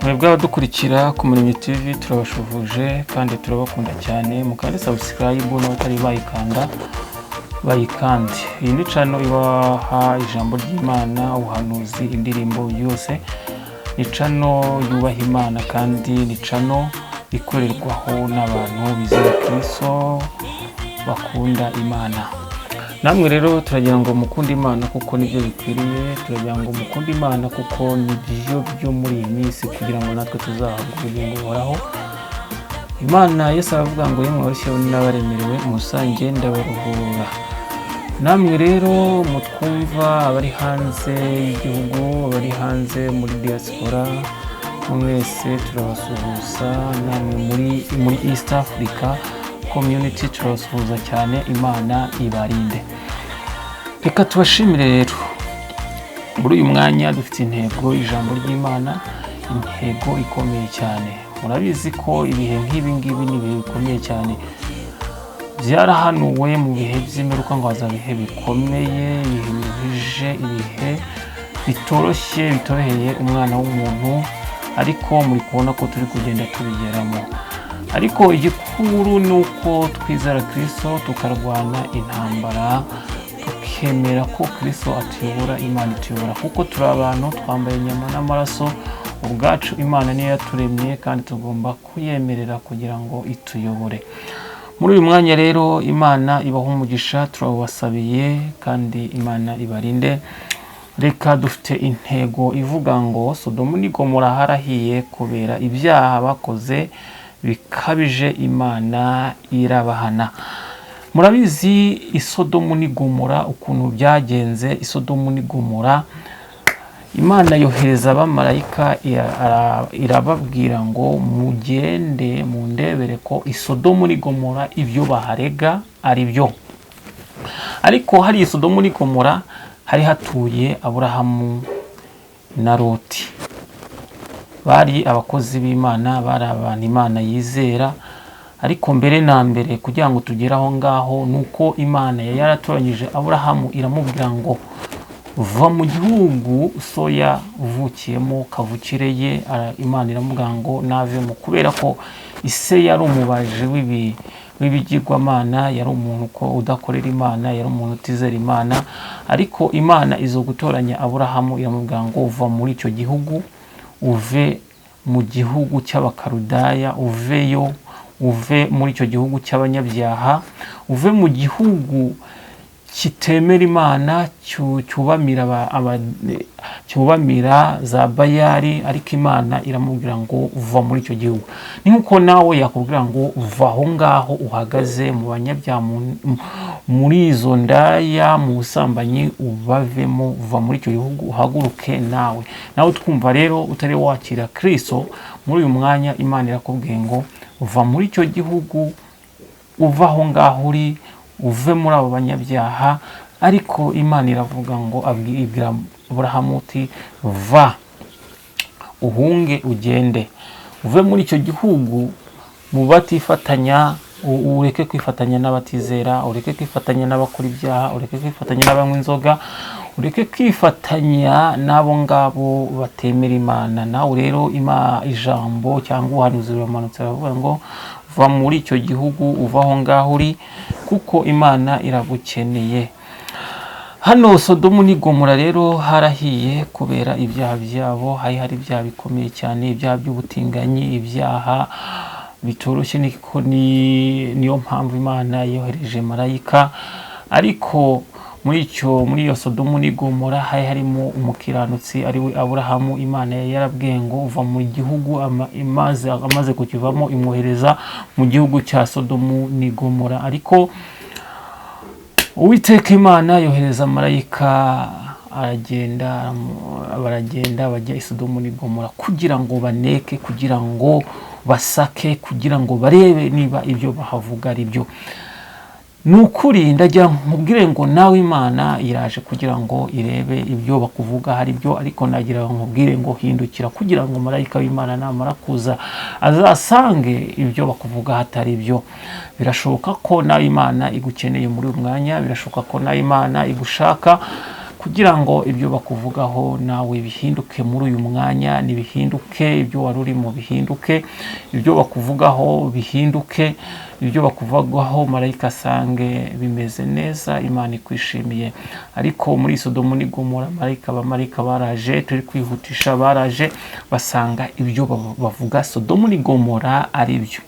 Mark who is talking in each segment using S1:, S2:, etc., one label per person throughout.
S1: Mwebwe abadukurikira ku Muremyi TV, turabashuhuje kandi turabakunda cyane. Mukande subscribe, n'abatari bayikanda bayikande. Iyi ni channel ibaha ijambo ry'Imana, ubuhanuzi, indirimbo yose. Ni channel yubaha Imana kandi ni channel ikorerwaho n'abantu bizera Kristo, bakunda Imana. Namwe rero turagira ngo mukunde Imana kuko nibyo bikwiriye. Turagira ngo mukunde Imana kuko nibyo byo muri iyi minsi, kugira ngo natwe tuzahabwe ubugingo buhoraho. Imana, Yesu aravuga ngo: "Yemwe abarushye n'abaremerewe, musange ndabaruhura." Namwe rero mutwumva, abari hanze y'igihugu, abari hanze muri diaspora, mwese turabasuhuza. Namwe muri East Africa Community turabasuhuza cyane. Imana ibarinde. Reka tubashimire rero. Muri uyu mwanya dufite intego, ijambo ry'Imana, intego ikomeye cyane. Murabizi ko ibihe nk'ibi ngibi ni ibihe bikomeye cyane. Byarahanuwe mu bihe by'imperuka ngo hazaba ibihe bikomeye, ibihe biruhije, ibihe bitoroshye, bitoroheye umwana w'umuntu. Ariko muri kubona ko turi kugenda tubigeramo. Ariko igikuru ni uko twizera Kirisito, tukarwana intambara, tukemera ko Kirisito atuyobora, Imana ituyobora, kuko turi abantu twambaye inyama n'amaraso ubwacu. Imana niyo yaturemye kandi tugomba kuyemerera kugira ngo ituyobore. Muri uyu mwanya rero, Imana ibaha umugisha, turabasabiye kandi Imana ibarinde. Reka dufite intego ivuga ngo Sodomu n'Igomora harahiye kubera ibyaha bakoze bikabije, Imana irabahana. Murabizi Isodomu n'Igomora ukuntu byagenze. Isodomu n'Igomora, Imana yohereza abamarayika, irababwira ngo: "Mugende mundebere ko Isodomu n'Igomora ibyo baharega ari byo." Ariko hari Isodomu n'Igomora hari hatuye Aburahamu na Loti. Bari abakozi b'Imana, bari abantu Imana yizera. Ariko mbere na mbere, kugira ngo tugere aho ngaho, ni uko Imana yari yaratoranyije Aburahamu, iramubwira ngo: "Va mu gihugu so yavukiyemo, kavukire ye." Imana iramubwira ngo navemo, kubera ko ise yari umubaji w'ibigirwamana, yari umuntu ko udakorera Imana, yari umuntu utizera Imana. Ariko Imana izo gutoranya Aburahamu, iramubwira ngo: "Va muri icyo gihugu, uve mu gihugu cy'Abakarudaya, uveyo, uve muri icyo gihugu cy'abanyabyaha, uve mu gihugu kitemera Imana, cyubamira za Bayari." Ariko Imana iramubwira ngo: "Va muri icyo gihugu." Ni nk'uko nawe yakubwira ngo: "Va aho ngaho uhagaze mu banyabyaha, muri izo ndaya, mu busambanyi, ubavemo, va muri icyo gihugu, uhaguruke." Nawe twumva rero utari wakira Kirisito, muri uyu mwanya Imana irakubwiye ngo: "Va muri icyo gihugu, uva aho ngaho uri, uve muri abo banyabyaha." Ariko Imana iravuga ngo, ibwira Aburahamu uti: "Va, uhunge, ugende uve muri icyo gihugu mu batifatanya, ureke kwifatanya n'abatizera, ureke kwifatanya n'abakora ibyaha, ureke kwifatanya n'abanywa inzoga, ureke kwifatanya n'abo ngabo batemera Imana." Nawe rero ijambo cyangwa ubuhanuzi buramanutse, baravuga ngo: "Va muri icyo gihugu, uva aho ngaho uri, kuko Imana iragukeneye." Hano Sodomu n'Igomora rero harahiye kubera ibyaha byabo. Hari ibyaha bikomeye cyane, ibyaha by'ubutinganyi, ibyaha bitoroshye. Niko niyo mpamvu Imana yohereje marayika. Ariko muri iyo Sodomu n'Igomora hari harimo umukiranutsi, ari we Aburahamu. Imana yari yarabwiye ngo: "Uva mu gihugu," amaze kukivamo imwohereza mu gihugu cya Sodomu n'Igomora. Ariko Uwiteka Imana yohereza marayika, aragenda, baragenda bajya i Sodomu n'Igomora kugira ngo baneke, kugira ngo basake, kugira ngo barebe niba ibyo bahavuga ari byo. Ni ukuri ndagira nkubwire ngo nawe Imana iraje kugira ngo irebe ibyo bakuvuga hari byo. Ariko nagira ngo nkubwire ngo hindukira, kugira ngo marayika w'Imana namara kuza azasange ibyo bakuvuga hatari byo. Birashoboka ko nawe Imana igukeneye muri uyu mwanya, birashoboka ko nawe Imana igushaka. Kugira ngo ibyo bakuvugaho nawe bihinduke muri uyu mwanya, nibihinduke, ibyo wari urimo bihinduke, ibyo bakuvugaho bihinduke, ibyo bakuvugaho marayika asange bimeze neza, Imana ikwishimiye. Ariko muri Sodomu n'i Gomora marayika, abamarayika baraje, turi kwihutisha, baraje basanga ibyo bavuga Sodomu n'i Gomora ari byo.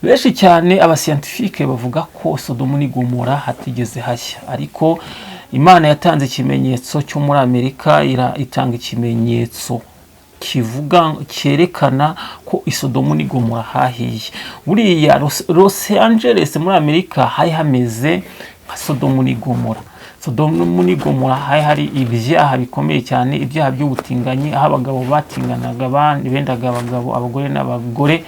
S1: Benshi cyane abascientifique bavuga ko Sodomu n'i Gomora hatigeze hashya, ariko Imana yatanze ikimenyetso cyo muri Amerika, itanga ikimenyetso kivuga, cyerekana ko i Sodomu n'i Gomora hahiye. Buriya Los Angeles muri Amerika hari hameze nka Sodomu n'i Gomora. Sodomu n'i Gomora hari hari ibyaha bikomeye cyane, ibyaha by'ubutinganyi, aho abagabo batinganaga, abandi bendaga abagabo, abagore n'abagore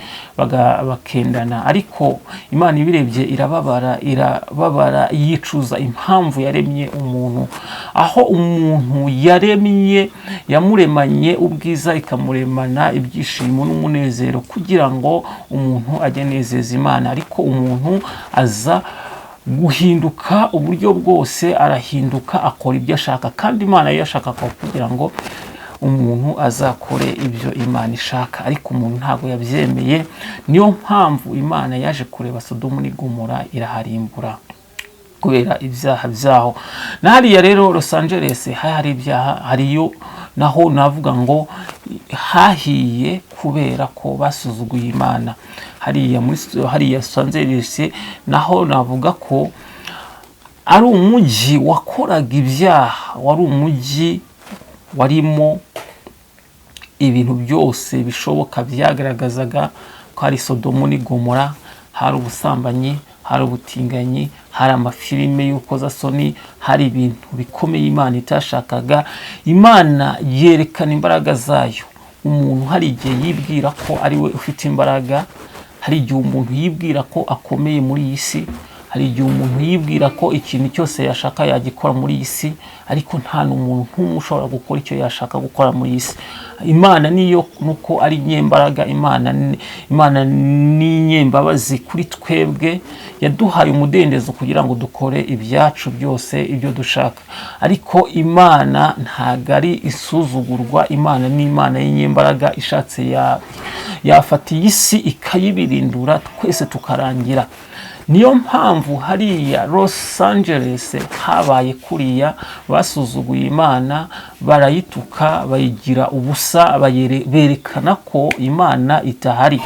S1: bakendana. Ariko Imana ibirebye irababara, irababara, yicuza impamvu yaremye umuntu, aho umuntu yaremye yamuremanye ubwiza, ikamuremana ibyishimo n'umunezero, kugira ngo umuntu ajye anezeza Imana. Ariko umuntu aza guhinduka uburyo bwose, arahinduka akora ibyo ashaka, kandi Imana yo yashakaga kugira ngo umuntu azakore ibyo Imana ishaka, ariko umuntu ntabwo yabyemeye. Niyo mpamvu Imana yaje kureba Sodomu n'i Gomora iraharimbura kubera ibyaha byaho. Na hariya rero Los Angeles hari hari ibyaha, hariyo naho navuga ngo hahiye kubera ko basuzuguye Imana. Hariya muri hariya Los Angeles naho navuga ko ari umujyi wakoraga ibyaha, wari umujyi warimo ibintu byose bishoboka byagaragazaga ko ari Sodomu n'i Gomora. Hari ubusambanyi, hari ubutinganyi, hari amafilime y'urukozasoni, hari ibintu bikomeye Imana itashakaga. Imana yerekana imbaraga zayo. Umuntu hari igihe yibwira ko ari we ufite imbaraga, hari igihe umuntu yibwira ko akomeye muri iyi si, hari igihe umuntu yibwira ko ikintu cyose yashaka yagikora muri iyi si, ariko nta n'umuntu n'umwe ushobora gukora icyo yashaka gukora muri iyi si. Imana niyo, nuko ari inyembaraga, Imana ni inyembabazi kuri twebwe, yaduhaye umudendezo kugira ngo dukore ibyacu byose ibyo dushaka. Ariko Imana ntabwo ari isuzugurwa, Imana ni Imana y'inyembaraga, ishatse yafata iyi si ikayibirindura twese tukarangira. Niyo mpamvu hariya Los Angeles habaye kuriya, basuzuguye Imana, barayituka, bayigira ubusa, berekana ko Imana itahari.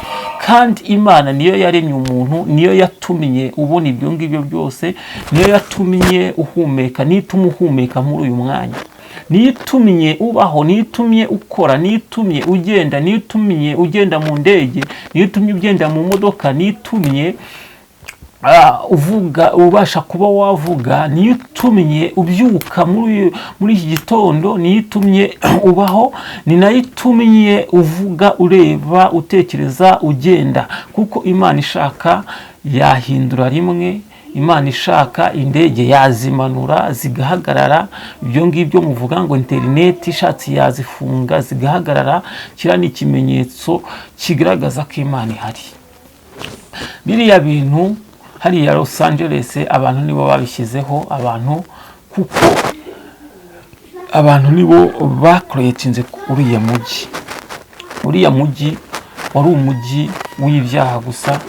S1: Kandi Imana niyo yaremye umuntu, niyo yatumye ubona ibyo ngibyo byose, niyo yatumye uhumeka, niyo ituma uhumeka muri uyu mwanya, niyo itumye ubaho, niyo itumye ukora, niyo itumye ugenda, niyo itumye ugenda mu ndege, niyo itumye ugenda mu modoka, niyo itumye uvuga, ubasha kuba wavuga, niyo itumye ubyuka muri iki gitondo, niyo itumye ubaho, ni nayo itumye uvuga, ureba, utekereza, ugenda. Kuko Imana ishaka yahindura rimwe, Imana ishaka indege yazimanura zigahagarara, ibyo ngibyo muvuga ngo interineti ishatse yazifunga zigahagarara, kiriya ni ikimenyetso kigaragaza ko Imana ihari. Biriya bintu hariya Los Angeles abantu nibo babishyizeho, abantu, kuko abantu nibo bakoretinze uriya mujyi. Uriya mujyi wari umujyi w'ibyaha gusa,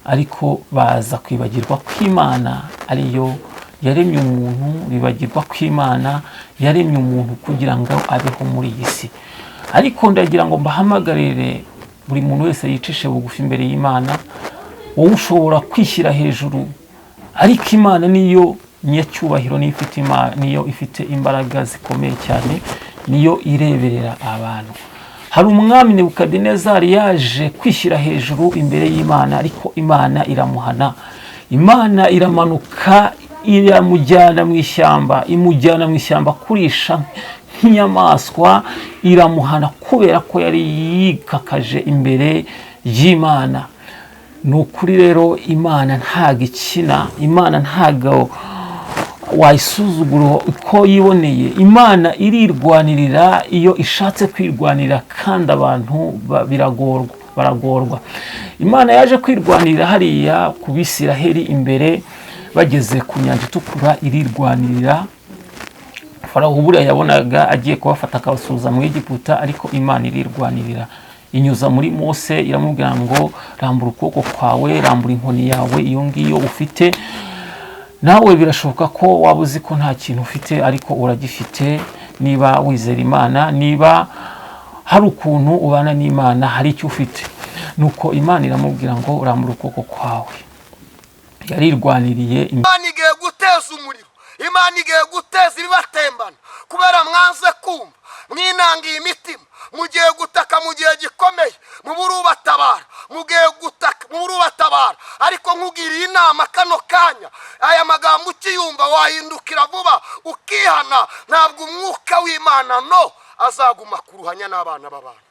S1: ariko baza kwibagirwa ko Imana ariyo yaremye umuntu, bibagirwa ko Imana yaremye umuntu kugira ngo abeho muri iyi si. Ariko ndagira ngo mbahamagarire buri muntu wese yicishe bugufi imbere y'Imana. Wowe ushobora kwishyira hejuru, ariko Imana niyo nyacyubahiro, niyo ifite Imana, niyo ifite imbaraga zikomeye cyane, niyo ireberera abantu. Hari umwami Nebukadinezari yaje kwishyira hejuru imbere y'Imana, ariko Imana iramuhana. Imana iramanuka iramujyana mu ishyamba, imujyana mu ishyamba kurisha nk'inyamaswa, iramuhana kubera ko yari yikakaje imbere y'Imana. Ni ukuri rero Imana ntago ikina, Imana ntago wayisuzugura uko yiboneye. Imana irirwanirira iyo ishatse kwirwanira, kandi abantu biragorwa, baragorwa. Imana yaje kwirwanirira hariya ku Bisiraheli imbere, bageze ku nyanja itukura irirwanirira. Farawo buriya yabonaga agiye kubafata akabasubiza mu Egiputa, ariko Imana irirwanirira, inyuza muri Mose, iramubwira ngo rambura ukuboko kwawe, rambura inkoni yawe, iyo ngiyo ufite. Nawe birashoboka ko waba uzi ko nta kintu ufite, ariko uragifite. Niba wizera Imana, niba hari ukuntu ubana n'Imana, hari icyo ufite. Nuko Imana iramubwira ngo rambura ukuboko kwawe. Yarirwaniriye.
S2: Imana igiye guteza umuriro, Imana igiye guteza ibibatembana kubera mwanze kumva, mwinangiye imitima. Mugiye gutaka mu gihe gikomeye, mubure ubatabara. Mugiye gutaka, mubure ubatabara. Ariko nkugiriye inama kano kanya, aya magambo ukiyumva wahindukira vuba ukihana. Ntabwo umwuka w'Imana no azaguma kuruhanya n'abana b'abantu.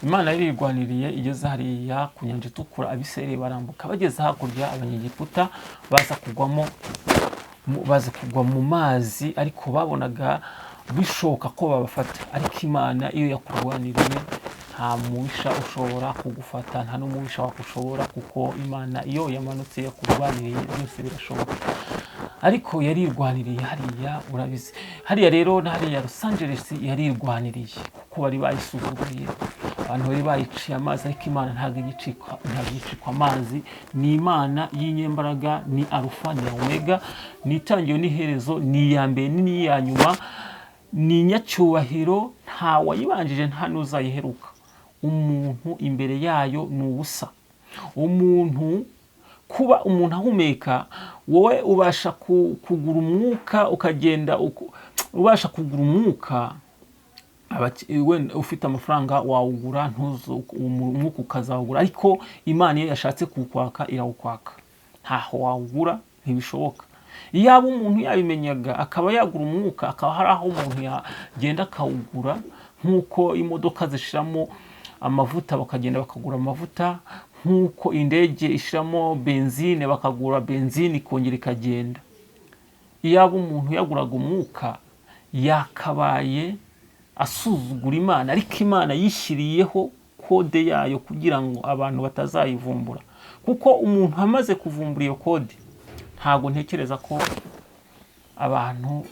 S1: Imana yarirwaniriye, igeze hariya ku Nyanja Itukura, Abisirayeli barambuka. Bageze hakurya, Abanyegiputa baza kugwamo, baza kugwa mu mazi, ariko babonaga bishoboka ko babafata. Ariko Imana iyo yakurwaniriye, nta mubisha ushobora kugufata, nta n'umubisha wakushobora, kuko Imana iyo yamanutse yakurwaniriye, byose birashoboka. Ariko yarirwaniriye hariya, urabizi. Hariya rero na hariya Los Angeles yarirwaniriye, kuko bari bayisuzuguye, abantu bari bayiciye amazi, ariko Imana ntabwo igicikwa amazi. Ni Imana y'inyembaraga, ni Arufa, ni Omega, ni itangiriro n'iherezo, ni iya mbere n'iya nyuma, ni inyacyubahiro. Nta wayibanjije, nta n'uzayiheruka. Umuntu imbere yayo ni ubusa. Umuntu, kuba umuntu ahumeka, wowe ubasha kugura umwuka ukagenda, ubasha kugura umwuka, wenda ufite amafaranga wawugura, umwuka ukazawugura. Ariko Imana iyo yashatse kuwukwaka, irawukwaka, ntaho wawugura, ntibishoboka. Iyaba umuntu yabimenyaga akaba yagura umwuka, akaba hari aho umuntu yagenda akawugura, nk'uko imodoka zishiramo amavuta bakagenda bakagura amavuta, nk'uko indege ishiramo benzine bakagura benzine ikongera ikagenda. Iyaba umuntu yaguraga umwuka, yakabaye asuzugura Imana. Ariko Imana yishyiriyeho kode yayo kugira ngo abantu batazayivumbura, kuko umuntu amaze kuvumbura iyo kode, ntabwo ntekereza ko abantu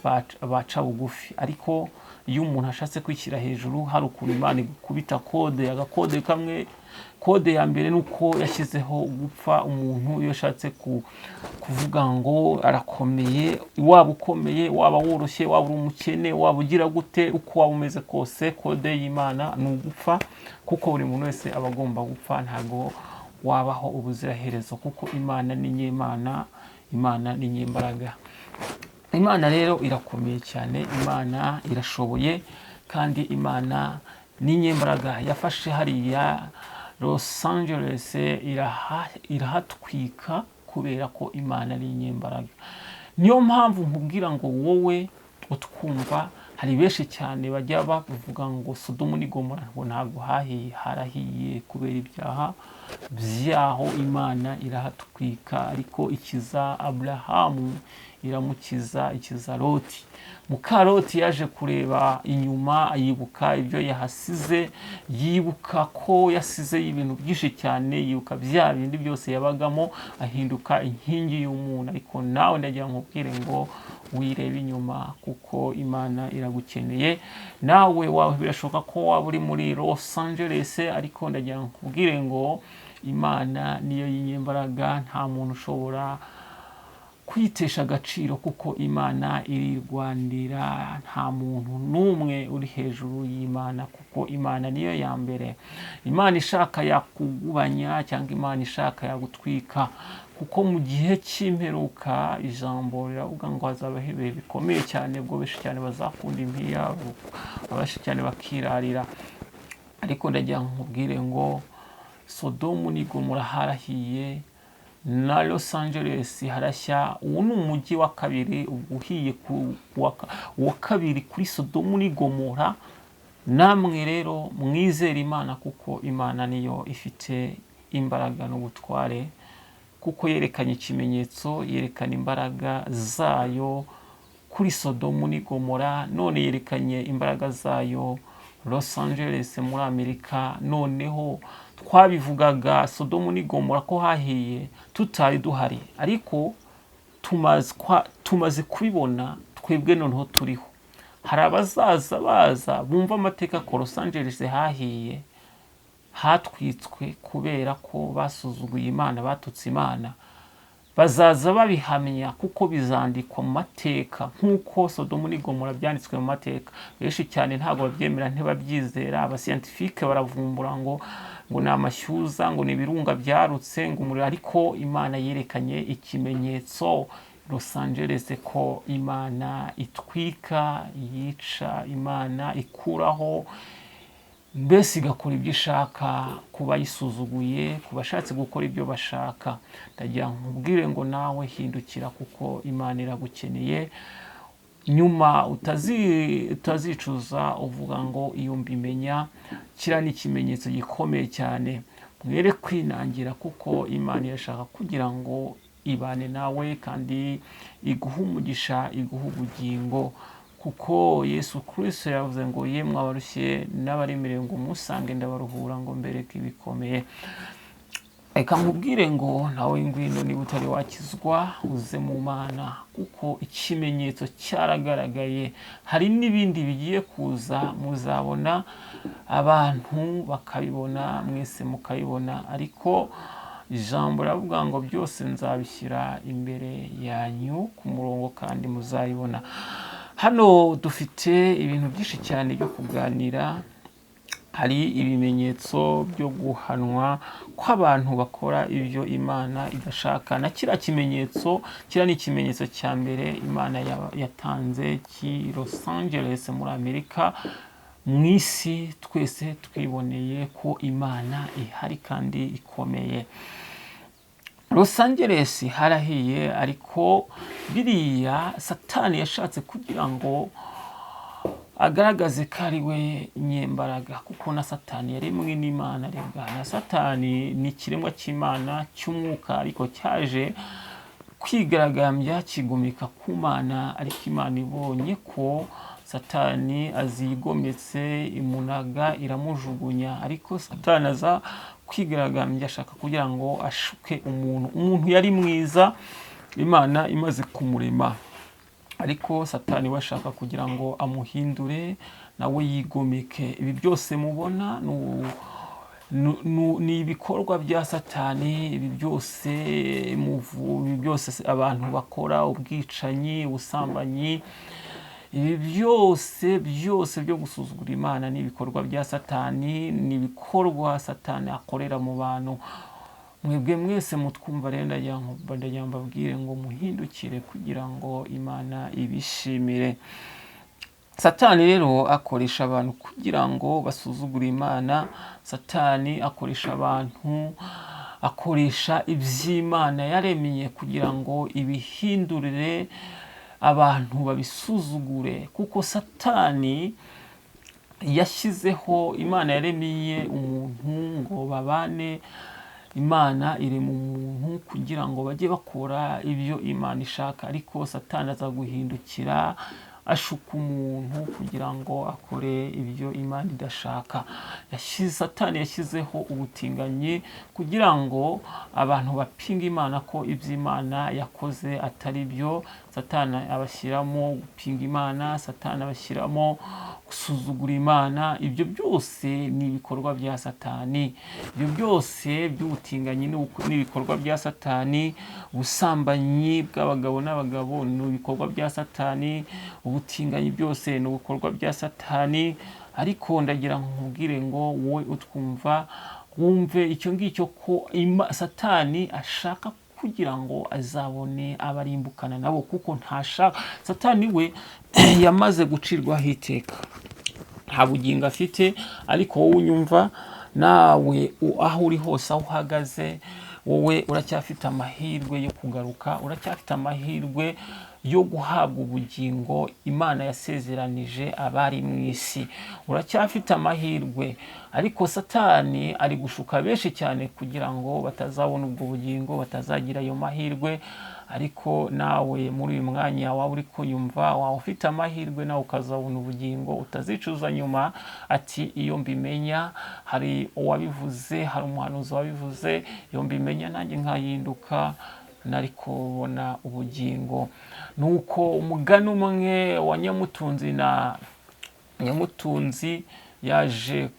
S1: baca bugufi. Ariko iyo umuntu ashatse kwishyira hejuru, hari ukuntu Imana igukubita kode, agakode kamwe. Kode ya mbere ni uko yashyizeho gupfa. Umuntu iyo ashatse kuvuga ngo arakomeye, waba ukomeye, waba woroshye, waba uri umukene, waba ugira gute, uko waba umeze kose, kode y'Imana ni ugupfa, kuko buri muntu wese aba agomba gupfa. Ntabwo wabaho ubuziraherezo, kuko Imana ni nyemana, Imana ni nyembaraga. Imana rero irakomeye cyane, Imana irashoboye, kandi Imana ni nyembaraga. Yafashe hariya Los Angeles irahatwika kubera ko Imana ari inyembaraga. Niyo mpamvu nkubwira ngo wowe utwumva, hari benshi cyane bajya bavuga ngo Sodomu n'i Gomora ngo ntabwo hahiye. Harahiye kubera ibyaha byaho, Imana irahatwika, ariko ikiza Aburahamu, iramukiza, ikiza Loti. Muka Loti yaje kureba inyuma, yibuka ibyo yahasize, yibuka ko yasize ibintu byinshi cyane, yibuka bya bindi byose yabagamo, ahinduka inkingi y'umuntu. Ariko nawe ndagira ngo nkubwire ngo wirebe inyuma, kuko Imana iragukeneye. Nawe wawe birashoboka ko waba uri muri Los Angeles, ariko ndagira ngo nkubwire ngo Imana niyo y'inyembaraga, nta muntu ushobora kwitesha agaciro, kuko Imana irirwanira. Nta muntu n'umwe uri hejuru y'Imana, kuko Imana niyo ya mbere. Imana ishaka yakugubanya, cyangwa Imana ishaka yagutwika, kuko mu gihe cy'imperuka ijambo riravuga ngo hazabaho ibihe bikomeye cyane, ubwo benshi cyane bazakunda impiya, abenshi cyane bakirarira. Ariko ndagira ngo nkubwire ngo Sodomu n'i Gomora harahiye, na Los Angeles harashya. Uwo ni umujyi wa kabiri uhiye, uwa kabiri kuri Sodomu n'i Gomora. Namwe rero mwizere Imana, kuko Imana niyo ifite imbaraga n'ubutware, kuko yerekanye ikimenyetso, yerekana imbaraga zayo kuri Sodomu n'i Gomora, none yerekanye imbaraga zayo Los Angeles muri Amerika. Noneho twabivugaga Sodomu n'i Gomora ko hahiye tutari duhari, ariko tumaze kubibona. Twebwe noneho turiho, hari abazaza baza bumva amateka ko Los Angeles hahiye, hatwitswe kubera ko basuzuguye Imana, batutse Imana. Bazaza babihamya kuko bizandikwa mu mateka nk'uko Sodomu n'Igomora byanditswe mu mateka. Benshi cyane ntabwo babyemera, ntibabyizera. Abascientifique baravumbura ngo ni amashyuza, ngo ni ibirunga byarutse, ngo umuriro, ariko Imana yerekanye ikimenyetso Los Angeles ko Imana itwika, yica, Imana ikuraho, mbese igakora ibyo ishaka ku bayisuzuguye, ku bashatse gukora ibyo bashaka. Ndagira nkubwire ngo nawe hindukira kuko Imana iragukeneye. Nyuma utazicuza uvuga ngo iyo mbimenya. Kiriya ni ikimenyetso gikomeye cyane. Mwere kwinangira kuko Imana irashaka kugira ngo ibane nawe kandi iguhe umugisha, iguhe ubugingo, kuko Yesu Kirisito yavuze ngo yemwe abarushye n'abaremerewe ngo musange ndabaruhura, ngo mbereke ibikomeye. Reka nkubwire ngo nawe ngwino, niba utari wakizwa uze mu Mana, kuko ikimenyetso cyaragaragaye. Hari n'ibindi bigiye kuza, muzabona abantu bakabibona, mwese mukabibona, ariko ijambo riravuga ngo byose nzabishyira imbere yanyu ku murongo kandi muzabibona. Hano dufite ibintu byinshi cyane byo kuganira. Hari ibimenyetso byo guhanwa kw'abantu bakora ibyo Imana idashaka. Na kiriya kimenyetso, kiriya ni ikimenyetso cya mbere Imana yatanze cy'i Los Angeles muri Amerika. Mu isi twese twiboneye ko Imana ihari kandi ikomeye. Los Angeles harahiye, ariko biriya Satani yashatse kugira ngo agaragaze ko ari we nyembaraga, kuko na Satani yaremwe n'Imana. Arebwa na Satani ni ikiremwa cy'Imana cy'umwuka, ariko cyaje kwigaragambya kigomeka ku Mana. Ariko Imana ibonye ko Satani azigometse, imunaga iramujugunya. Ariko Satani aza kwigaragambya ashaka kugira ngo ashuke umuntu. Umuntu yari mwiza Imana imaze kumurema, ariko Satani we ashaka kugira ngo amuhindure nawe yigomeke. Ibi byose mubona ni ibikorwa bya Satani. Ibi byose ibi byose abantu bakora, ubwicanyi, ubusambanyi, ibi byose byose byo gusuzugura Imana ni ibikorwa bya Satani, ni ibikorwa Satani akorera mu bantu. Mwebwe mwese mutwumva rero, ndagira mbabwire ngo muhindukire kugira ngo Imana ibishimire. Satani rero akoresha abantu kugira ngo basuzugure Imana. Satani akoresha abantu, akoresha iby'Imana yaremye kugira ngo ibihindurire abantu babisuzugure, kuko Satani yashyizeho, Imana yaremye umuntu ngo babane. Imana irema umuntu kugira ngo bajye bakora ibyo Imana ishaka, ariko Satani aza guhindukira ashuka umuntu kugira ngo akore ibyo Imana idashaka. Satani yashyizeho ubutinganyi kugira ngo abantu bapinge Imana ko ibyo Imana yakoze atari byo. Satani abashyiramo gupinga Imana, Satani abashyiramo gusuzugura Imana. Ibyo byose ni ibikorwa bya Satani. Ibyo byose by'ubutinganyi ni ibikorwa bya Satani. Ubusambanyi bw'abagabo n'abagabo ni ibikorwa bya Satani. Ubutinganyi byose ni ibikorwa bya Satani. Ariko ndagira nkubwire ngo wowe utwumva wumve icyo ngicyo, ko Satani ashaka kugira ngo azabone abarimbukana nabo, kuko ntashaka. Satani we yamaze gucirwaho iteka, nta bugingo afite. Ariko wowe unyumva nawe, aho uri hose, aho uhagaze, wowe uracyafite amahirwe yo kugaruka, uracyafite amahirwe yo guhabwa ubugingo Imana yasezeranije abari mu isi. Uracyafite amahirwe, ariko Satani ari gushuka benshi cyane kugira ngo batazabona ubwo bugingo, batazagira ayo mahirwe. Ariko nawe muri uyu mwanya waba uri kuyumva, waba ufite amahirwe nawe ukazabona ubugingo, utazicuza nyuma ati iyo mbimenya. Hari uwabivuze, hari umuhanuzi wabivuze, iyo mbimenya nanjye nkahinduka. Nari kubona ubugingo. Nuko umugani umwe wa Nyamutunzi na Nyamutunzi yaje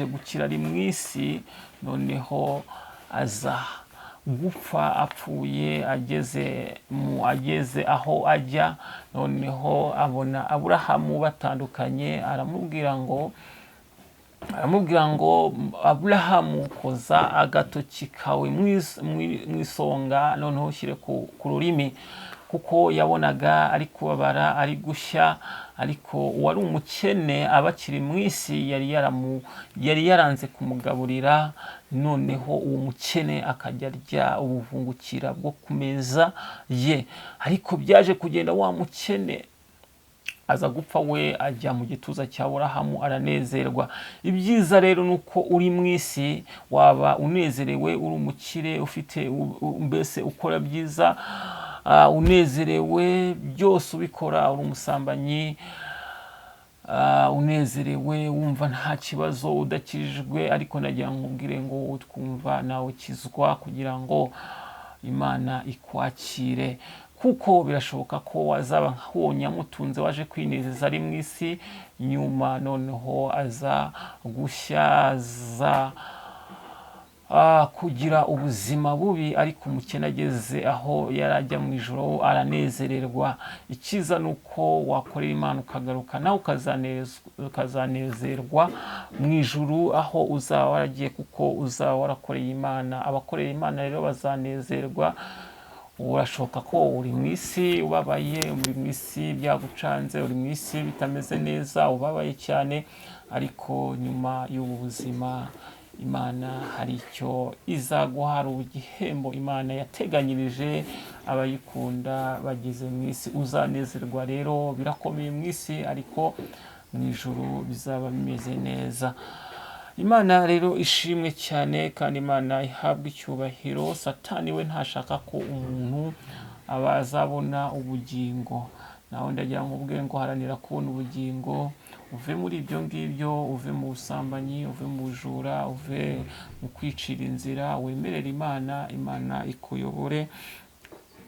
S1: gukira ari mu isi, noneho aza gupfa. Apfuye ageze aho ajya, noneho abona Aburahamu batandukanye, aramubwira ngo "Aburahamu, koza agatoki kawe mu isonga, noneho ushyire ku rurimi," kuko yabonaga ari kubabara, ari gushya. Ariko uwari umukene abakiri mu isi yari yaranze kumugaburira, noneho uwo mukene akajya arya ubuvungukira bwo ku meza ye. Ariko byaje kugenda, wa mukene aza gupfa, we ajya mu gituza cya Aburahamu, aranezerwa. Ibyiza rero ni uko uri mu isi waba unezerewe, uri umukire, ufite mbese ukora byiza, unezerewe, byose ubikora uri umusambanyi, unezerewe, wumva nta kibazo, udakijijwe. Ariko nagira ngo nkubwire ngo utwumva nawe ukizwa kugira ngo Imana ikwakire, kuko birashoboka ko wazaba nk'uwo nyamutunze waje kwinezeza ari mu isi, nyuma noneho aza gushya, aza kugira ubuzima bubi. Ariko umukene ageze aho yari ajya mu ijoro, aranezererwa. Icyiza ni uko wakorera Imana ukagaruka, nawe ukazanezerwa mu ijuru aho uzaba waragiye, kuko uzaba warakoreye Imana. Abakorera Imana rero bazanezerwa. Urashoboka ko uri mu isi ubabaye, uri mu isi byagucanze, uri mu isi bitameze neza, ubabaye cyane, ariko nyuma y'ubu buzima Imana hari icyo izaguha, hari igihembo Imana yateganyirije abayikunda bageze mu isi. Uzanezerwa rero. Birakomeye mu isi, ariko mu ijuru bizaba bimeze neza. Imana rero ishimwe cyane, kandi Imana ihabwe icyubahiro. Satani we ntashaka ko umuntu aba azabona ubugingo. Nawe ndagira ngo ubwe ngo haranira kubona ubugingo, uve muri ibyo ngibyo, uve mu busambanyi, uve mu bujura, uve mu kwicira inzira, wemerere Imana, Imana ikuyobore,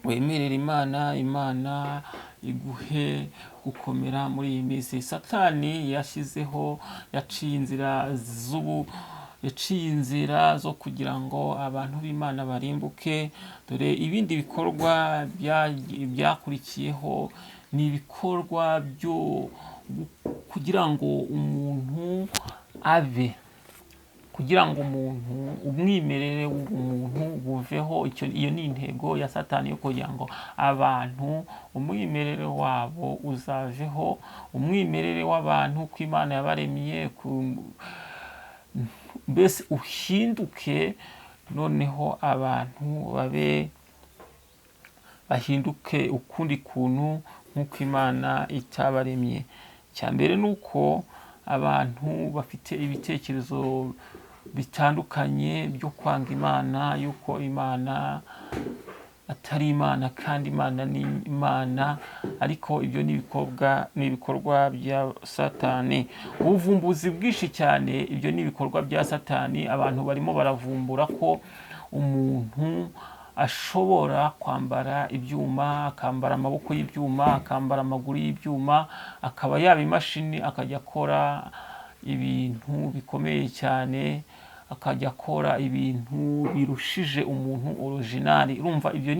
S1: wemerere Imana, Imana iguhe gukomera muri iyi minsi. Satani yashyizeho, yaciye inzira zo kugira ngo abantu b'Imana barimbuke. Dore ibindi bikorwa byakurikiyeho ni ibikorwa byo kugira ngo umuntu abe, kugira ngo umuntu umwimerere w'umuntu buveho. Iyo ni intego ya Satani yo kugira ngo abantu umwimerere wabo uzaveho, umwimerere w'abantu ko Imana yabaremye mbese uhinduke, noneho abantu babe bahinduke ukundi kuntu nk'uko Imana itabaremye. Icya mbere ni uko abantu bafite ibitekerezo bitandukanye byo kwanga Imana, yuko Imana atari Imana kandi Imana ni Imana. Ariko ibyo ni ibikorwa bya Satani. Ubuvumbuzi bwinshi cyane, ibyo ni ibikorwa bya Satani. Abantu barimo baravumbura ko umuntu ashobora kwambara ibyuma, akambara amaboko y'ibyuma, akambara amaguru y'ibyuma, akaba yaba imashini, akajya akora ibintu bikomeye cyane, akajya akora ibintu birushije umuntu original. Urumva ibyo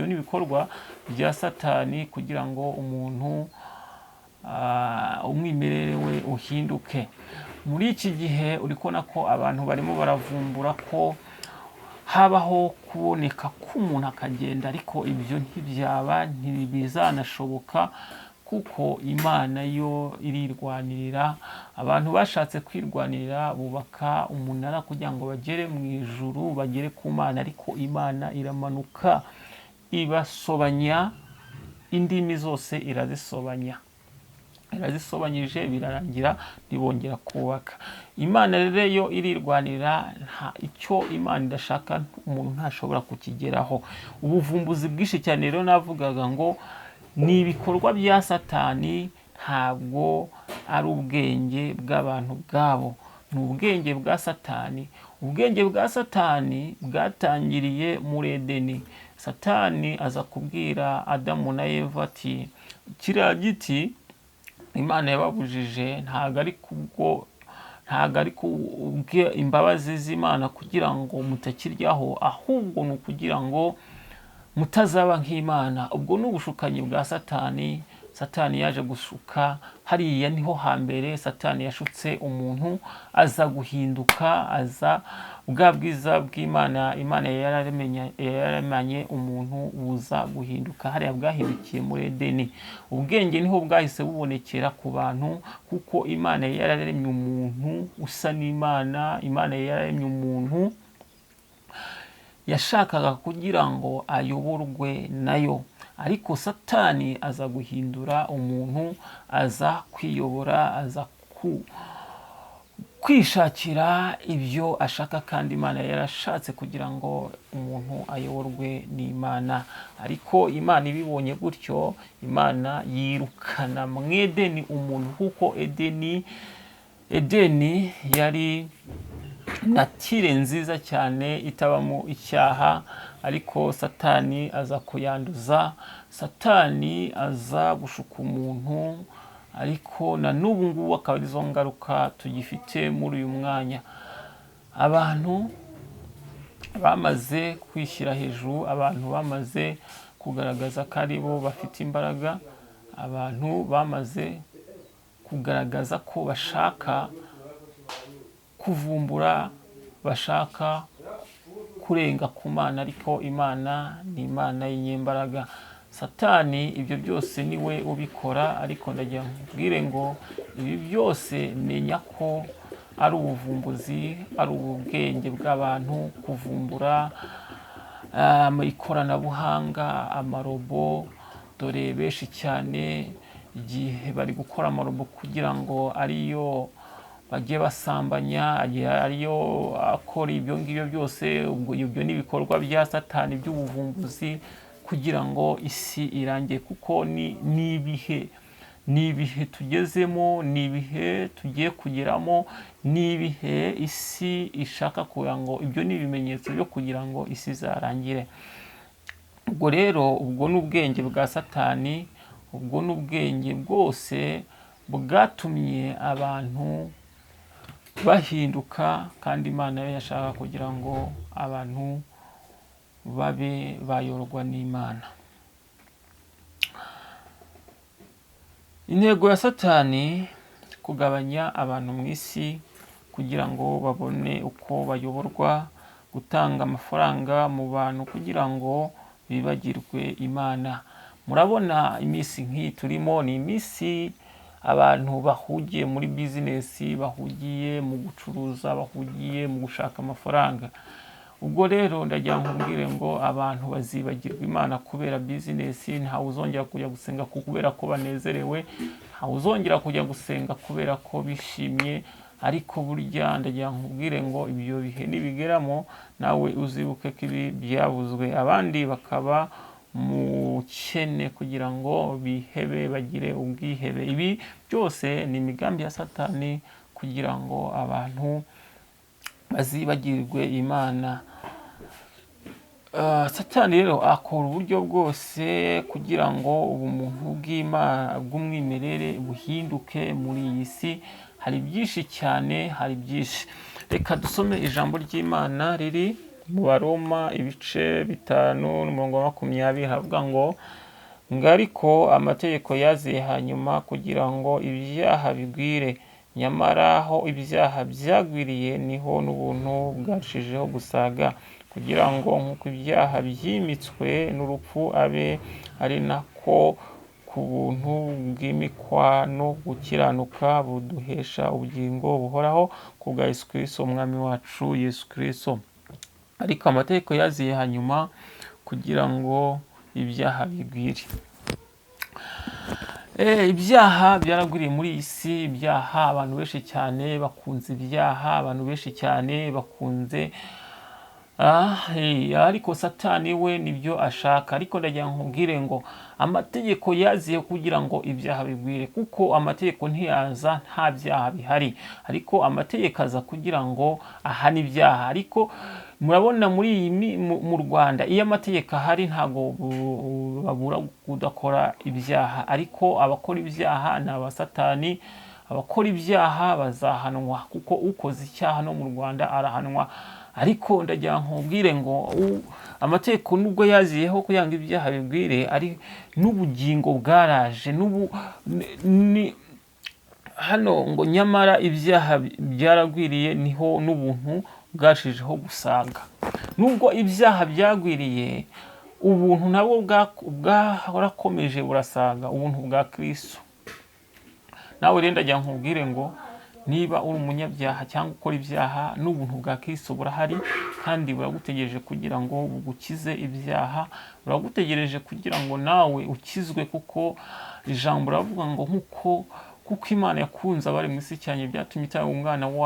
S1: ni ibikorwa bya Satani kugira ngo umuntu umwimerere we uhinduke. Muri iki gihe uri kubona ko abantu barimo baravumbura ko habaho kuboneka k'umuntu akagenda, ariko ibyo ntibyaba, ntibizanashoboka, kuko Imana yo irirwanirira. Abantu bashatse kwirwanirira, bubaka umunara kugira ngo bagere mu ijuru, bagere ku Mana, ariko Imana iramanuka ibasobanya indimi zose, irazisobanya, irazisobanyije, birarangira ntibongera kubaka. Imana rero yo irirwanira. Nta icyo Imana idashaka umuntu ntashobora kukigeraho. Ubuvumbuzi bwinshi cyane rero navugaga ngo ni ibikorwa bya Satani, ntabwo ari ubwenge bw'abantu ubwabo, ni ubwenge bwa Satani. Ubwenge bwa Satani bwatangiriye muri Edeni. Satani aza kubwira Adamu na Eva ati kiriya giti Imana yababujije ntabwo ari kubwo, ntabwo ari kubwe imbabazi z'Imana kugira ngo mutakiryaho, ahubwo ni ukugira ngo mutazaba nk'Imana. Ubwo ni ubushukanyi bwa Satani. Satani yaje gushuka hariya, niho hambere Satani yashutse umuntu, aza guhinduka, aza bwa bwiza bw'Imana Imana yararemanye umuntu buza guhinduka. Hariya bwahindukiye muri Edeni. Ubwenge niho bwahise bubonekera ku bantu, kuko Imana yararemye umuntu usa n'Imana. Imana yararemye umuntu yashakaga kugira ngo ayoborwe nayo, ariko Satani aza guhindura umuntu, aza kwiyobora, aza kwishakira ibyo ashaka, kandi Imana yarashatse kugira ngo umuntu ayoborwe n'Imana. Ariko Imana ibibonye gutyo, Imana yirukana mu Edeni umuntu, kuko Edeni yari natire nziza cyane itabamo icyaha, ariko Satani aza kuyanduza. Satani aza gushuka umuntu, ariko na n'ubu ngubu akaba arizo ngaruka tugifite muri uyu mwanya. Abantu bamaze kwishyira hejuru, abantu bamaze kugaragaza ko ari bo bafite imbaraga, abantu bamaze kugaragaza ko bashaka kuvumbura, bashaka kurenga ku Mana, ariko Imana ni Imana y'inyembaraga. Satani ibyo byose niwe ubikora, ariko ndagira nkubwire ngo ibi byose menya ko ari ubuvumbuzi, ari ubwenge bw'abantu kuvumbura ikoranabuhanga, amarobo. Dore benshi cyane igihe bari gukora amarobo kugira ngo ariyo bajye basambanya, ariyo akora ibyo ngibyo byose. Ubwo ibyo ni ibikorwa bya Satani by'ubuvumbuzi kugira ngo isi irangiye, kuko ni ibihe, ni ibihe tugezemo, ni ibihe tugiye kugeramo, ni ibihe isi ishaka kugira ngo, ibyo ni ibimenyetso byo kugira ngo isi izarangire. Ubwo rero ubwo ni ubwenge bwa Satani, ubwo ni ubwenge bwose bwatumye abantu bahinduka, kandi Imana yo yashaka kugira ngo abantu babe bayorwa n'Imana. Intego ya Satani kugabanya abantu mu isi kugira ngo babone uko bayoborwa, gutanga amafaranga mu bantu kugira ngo bibagirwe Imana. Murabona iminsi nk'iyi turimo ni iminsi abantu bahugiye muri bizinesi, bahugiye mu gucuruza, bahugiye mu gushaka amafaranga. Ubwo rero ndagira nkubwire ngo abantu bazibagirwa Imana kubera bizinesi. Ntawe uzongera kujya gusenga kubera ko banezerewe, ntawe uzongera kujya gusenga kubera ko bishimye. Ariko burya ndagira nkubwire ngo ibyo bihe nibigeramo nawe uzibuke ko ibi byavuzwe, abandi bakaba mukene kugira ngo bihebe, bagire ubwihebe. Ibi byose ni imigambi ya Satani kugira ngo abantu bazibagirwe Imana. Satani rero akora uburyo bwose kugira ngo ubumuntu bw'umwimerere buhinduke muri iyi si. Hari byinshi cyane, hari byinshi. Reka dusome ijambo ry'Imana riri mu Baroma ibice 5 n'umurongo wa 20, havuga ngo ariko amategeko yaziye hanyuma kugira ngo ibyaha bigwire, nyamara aho ibyaha byagwiriye niho n'ubuntu bwarushijeho gusaga, kugira ngo nk'uko ibyaha byimitswe n'urupfu abe ari nako ku buntu bwimikwa no gukiranuka buduhesha ubugingo buhoraho ku bwa Yesu Kristo umwami wacu Yesu Kristo. Ariko amategeko yaziye hanyuma kugira ngo ibyaha bigwire. Ibyaha byaragwiriye muri iyi si. Ibyaha, abantu benshi cyane bakunze ibyaha, abantu benshi cyane bakunze Ariko Satani we nibyo ashaka. Ariko ndagira ngo nkubwire ngo amategeko yaziye kugira ngo ibyaha bigwire, kuko amategeko ntiyaza nta byaha bihari, ariko amategeko aza kugira ngo ahane ibyaha. Ariko murabona muri iyi mu Rwanda, iyo amategeko ahari ntabwo babura kudakora ibyaha, ariko abakora ibyaha ni abasatani. Abakora ibyaha bazahanwa, kuko ukoze icyaha no mu Rwanda arahanwa. Ariko ndagira nkubwire ngo amategeko nubwo yaziyeho kugira ngo ibyaha bigwire, ari n'ubugingo bwaraje n'ubu ni hano ngo nyamara ibyaha byaragwiriye, niho n'ubuntu bwashijeho gusaga. Nubwo ibyaha byagwiriye, ubuntu nabwo bwarakomeje burasaga, ubuntu bwa Kristo. Nawe rero ndagira nkubwire ngo niba uri umunyabyaha cyangwa ukora ibyaha, n'ubuntu bwa Kristo burahari kandi buragutegereje kugira ngo bugukize ibyaha, buragutegereje kugira ngo nawe ukizwe, kuko ijambo ravuga ngo nkuko kuko Imana yakunze abari mu isi cyane, byatumye itanga umwana wayo.